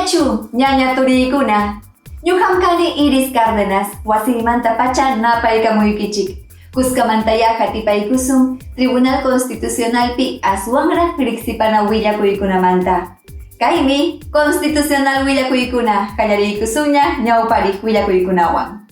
Allinllachu, ñaña turiykuna. Ñuqam kani Iris Cárdenas, wasiymanta pacha napaykamuykichik. Kuskamantayá hatipaykusun Tribunal Constitucionalpi aswanraq riqsipana willakuykunamanta. Kaymi Constitucional willakuykuna qallariykusunña ñawpariq willakuykunawan.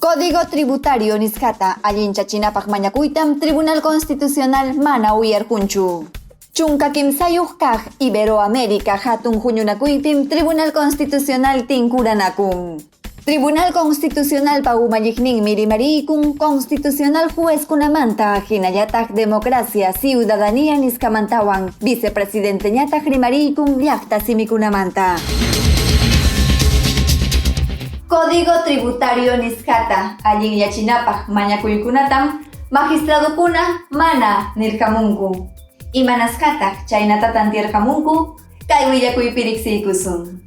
Código Tributario nisqata allinchachinapaq mañakuytam Tribunal Constitucional mana uyarqunchu. 13 kaq Iberoamérica hatun huñunakuypim Tribunal Constitucional tinkuranakun. Tribunal Constitucional pa umalliqninmi rimariykun Constitucional juezkunamanta hinallataq democracia ciudadanía nisqamantawan vicepresidenteñataq rimariykun llaqta simikunamanta. Código Tributario nisqata allinyachinapaq mañakuykunatam magistradukuna mana nirqamunku. Imanasqataq chaynata tantiarqamunku kay willakuypi riqsiykusun.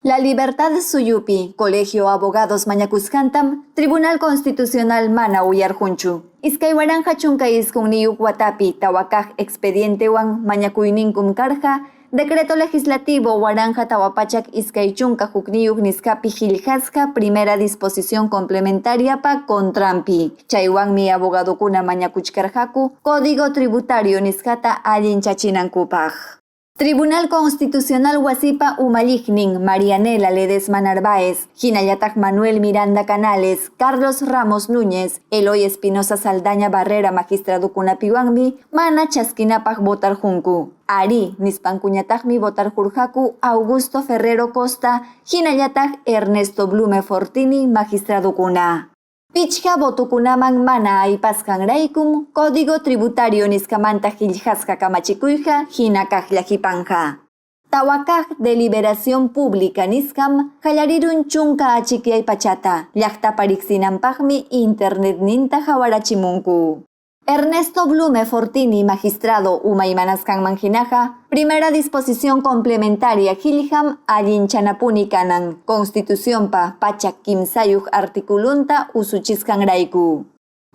La Libertad Suyupi, Colegio Abogados mañakusqantam, Tribunal Constitucional mana uyarqunchu. 2019 watapi tawakaq expedientewan mañakuyninkum karqa, Decreto Legislativo 1421 nisqapi qillqasqa primera disposición complementaria pa contranpi. Chaywanmi abogadokuna mañakuchkarqaku Código Tributario nisqata allinchachinankupaq. Tribunal Constitucional wasipa umalliqnin Marianela Ledesma Narváez, hinallataq Manuel Miranda Canales, Carlos Ramos Núñez, Eloy Espinosa Saldaña Barrera magistradukunapiwanmi mana chaskinapaq votarqunku. Arí nispankuñataqmi votarqurqaku Augusto Ferrero Costa, hinallataq Ernesto Blume Fortini magistradukuna. Pichqa votokunaman mana aypasqanraykum Código Tributario nisqamanta qillqasqa kamachikuyqa hina kaqlla qipanja. Tawakaq deliberación pública nisqam qallarirun 10 achikyay pachata, llaqtapa riqsinanpaqmi internetninta hawarachimunku. Ernesto Blume Fortini, magistrado umaymanasqanman hinaqa, primera disposición complementaria qillqam allinchanapuni kanan, Constituciónpa 103 articulunta usuchisqanrayku.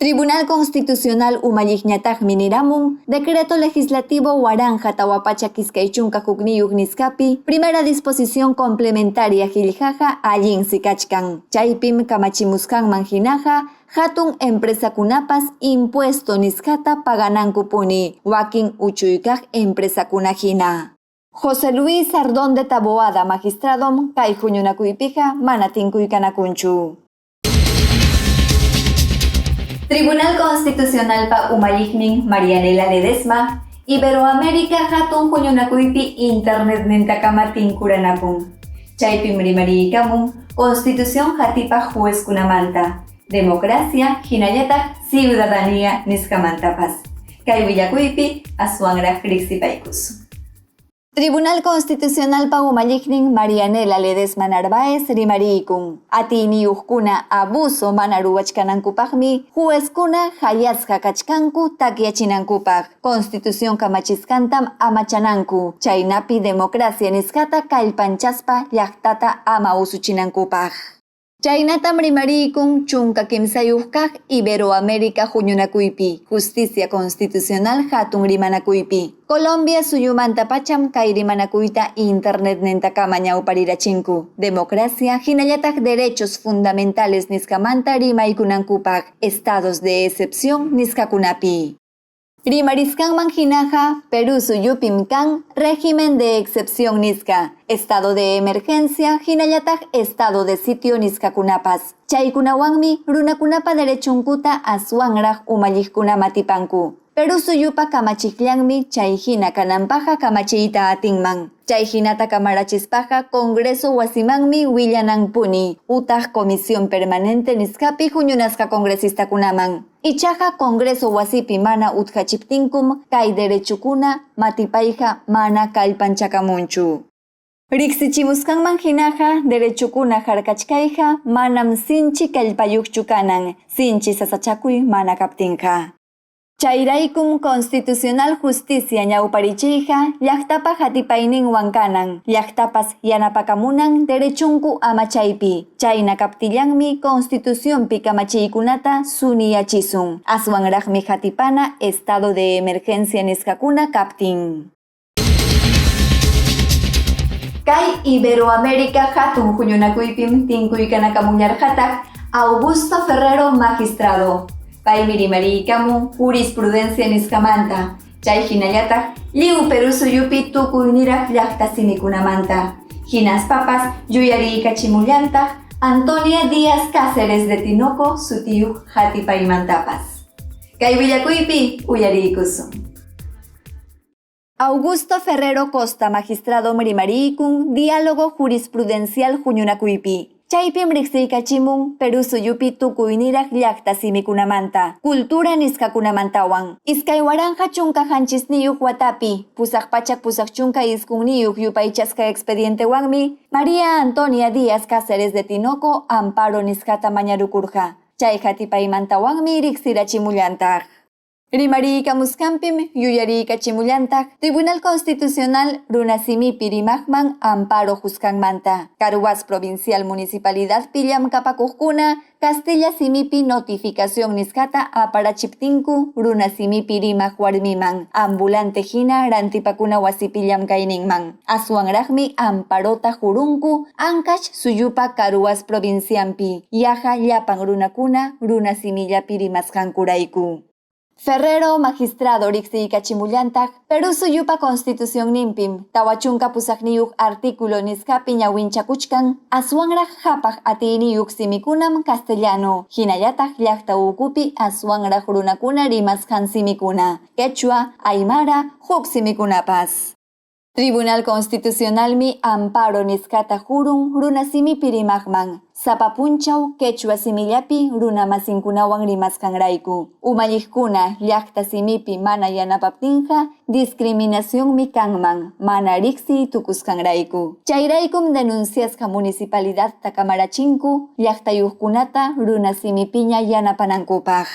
Tribunal Constitucional umalliqñataqmi niramun, Decreto Legislativo 1421 nisqapi, primera disposición complementaria qillqaqa allinsi kachkan, chaypim kamachimusqanman hinaqa, hatun empresakunapas impuesto nisqata paganankupuni, wakin uchuykaq empresakuna hina. José Luis Sardón de Taboada, magistradom, kay huñunakuypiqa mana tinkuykanakunchu. Tribunal Constitucional pa umalliqnin Marianela Ledesma, Iberoamérica hatun huñunakuypi internetnintakama tinkuranakun. Chaypim rimariykamun Constitución hatipaq juezkunamanta, democracia hinallataq ciudadanía nisqamantapas. Kay willakuypi aswanraq riqsipaykusun. Tribunal Constitucional pa umalliqnin Marianela Ledesma Narváez rimariykun. Atiyniyuqkuna abuso mana ruwachkanankupaqmi juezkuna hayasqa kachkanku takyachinankupaq. Constitución kamachisqantam amachananku. Chaynapi democracia nisqata kallpanchaspa llaqtata ama usuchinankupaq. Chaynatam rimariykun 13 kaq Iberoamérica huñunakuypi, Justicia Constitucional hatun rimanakuypi. Colombia suyumanta pacham kay rimanakuyta internetnintakama ñawparirachinku. Democracia hinallataq derechos fundamentales nisqamanta rimaykunankupaq, estados de excepción nisqakunapi. Rimarisqanman hinaqa, Perú suyupim kan régimen de excepción nisqa, estado de emergencia hinallataq estado de sitio nisqakunapas. Chaykunawanmi runakunapa derechunkuta aswanraq umalliqkuna matipanku. Perú suyupa kamachiqllanmi chay hina kananpaqqa kamachiyta atinman. Chay hinata kamarachispaqa Congreso wasimanmi willananpuni, utaq Comisión Permanente nisqapi huñunasqa congresistakunaman. Ichaqa Congreso wasipi mana utqachiptinkum kay derechukuna matipayqa mana kallpanchakamunchu. Riqsichimusqanman hinaqa derechukuna harkachkayqa manam sinchi kallpayuqchu kanan, sinchi sasachakuy mana kaptinqa. Chayraykum Constitucional Justicia ñawparichiyqa llaqtapa hatipayninwan kanan, llaqtapas yanapakamunan derechunku amachaypi. Chayna kaptillanmi Constitucionpi kamachiykunata suniyachisun. Aswanraqmi hatipana estado de emergencia nisqakuna kaptin. Kay Iberoamérica hatun huñunakuypim tinkuykanakamuñarqataq Augusto Ferrero magistrado. Paymi rimariykamun jurisprudencia nisqamanta, chay hinallataq lliw Perú suyupi tukuyniraq llaqta simikunamanta. Hinaspapas yuyariykachimullantaq Antonia Díaz Cáceres de Tinoco sutiyuq hatipaymantapas. Kay willakuypi uyariykusun. Augusto Ferrero Costa, magistrado rimarikun, diálogo jurisprudencial huñunakuypi. Chaypim riqsiykachimun Perú suyupi tukuyniraq llaqta simikunamanta, cultura nisqakunamantawan. 2017 watapi, 889 yupaychasqa expedientewanmi, María Antonia Díaz Cáceres de Tinoco amparo nisqata mañarukurqa. Chay hatipaymantawanmi riqsirachimullantaq. Rimariykamusqanpim yuyariykachimullantaq Tribunal Constitucional runasimipi rimaqman amparo husqanmanta. Carhuaz Provincial Municipalidadpi llamkapakuqkuna Castilla simipi notificación nisqata aparachiptinku runasimipi rimaq warmiman ambulante hina rantipakuna wasipi llamkayninman. Aswanraqmi amparota hurunku Ancash suyupa Carhuaz provincianpi yaqa llapan runakuna runasimillapi rimasqankurayku. Ferrero magistrado riqsiykachimullantaq Perú suyupa constitucionninpim 48 artículo nisqapi ñawinchakuchkan aswanraq qhapaq atiyniyuq simikunam castellano hinallataq llaqta ukupi aswanraq runakuna rimasqan simikuna quechua, aymara, huk simikunapas. Tribunal Constitucionalmi amparo nisqata hurun runasimipi rimaqman, sapa punchaw quechua simillapi runamasinkunawan rimasqanrayku. Umalliqkuna llaqta simipi mana yanapaptinqa discriminacionmi kanman mana riqsiy tukusqanrayku. Chayraykum denunciasqa municipalidadta kamarachinku llaqtayuqkunata runasimipiña yanapanankupaq.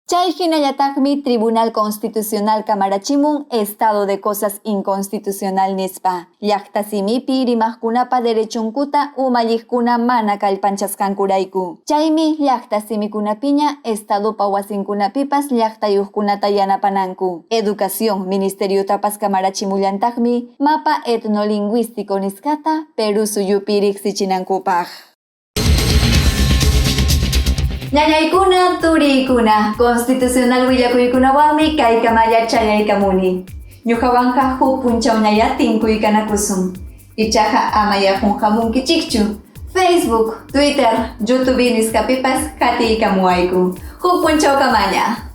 Chay hinallataqmi Tribunal Constitucional kamarachimun estado de cosas inconstitucional nispa. Llaqta simipi rimaqkunapa derechunkuta umalliqkuna mana kallpanchasqankurayku. Chaymi llaqta simikunapiña estadopa wasinkunapipas llaqtayuqkunata yanapananku. Educación Ministeriotapas kamarachimullantaqmi mapa etnolingüístico nisqata Perú suyupi riqsichinankupaq. Ñañaykuna, turiykuna, constitucional willakuykunawanmi kaykamalla chayaykamuni. Ñuqawanqa huk punchawñaya tinkuykanakusun. Ichaqa amaya qunqamunkichikchu. Facebook, Twitter, YouTube nisqapipas qatiykamuwayku. Huk punchawkamaña.